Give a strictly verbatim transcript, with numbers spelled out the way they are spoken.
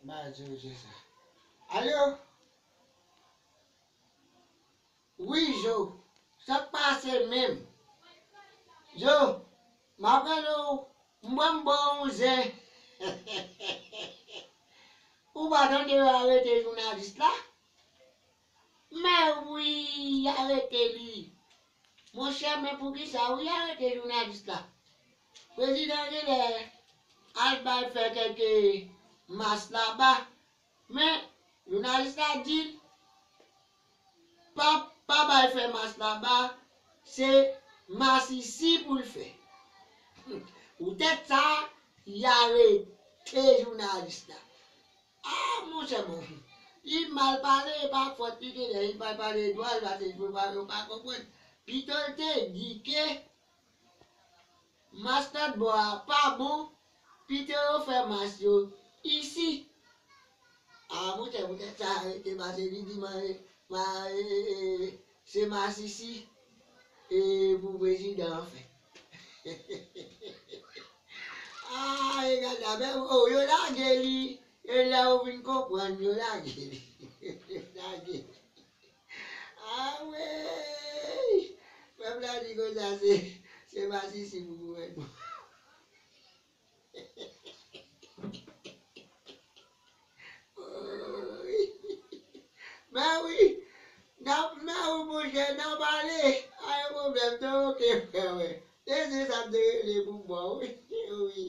Mwen di w se sa. Alo? Wi, Jo. Sa k pase menm? Jo, m ap rele w, m bwè m ba w yon zen. Ou pa tande yo arete jounalis la? Men wi, y arete li. Monchè, men poukisa wi y arete jounalis la? Prezidan genlè al bay fè kèk mas laba. Men jounalis la di l pa, pa bay fè mas laba, se masisi pou l fè. Poutèt sa, y arete jounalis la. Ah, monchè, bon. Li mal pale, e pa fòt li genlè, li mal pale dwa l, paske yo pa, yo pa konprann. Pito l te di ke mas lòt bò a pa bon, pito yo fè mas yo isi. Ah, monchè, poutèt sa, arete, paske li di, ma, ma, e, e, e, se masisi, e, pou prezidan an fè. Ah, e gade la, men, oh, yo lage li. E lè ou vin konprann, yo lage li. Yo lage li. Ah, wi. Pèp la di konsa, se, se masisi pou gouvènman. Wi. Men wi. N ap, men wi, monchè, n ap ale. Pa gen pwoblèm, te oke, frè, wi. Se, se sa m te rele pou bò, wi. Wi.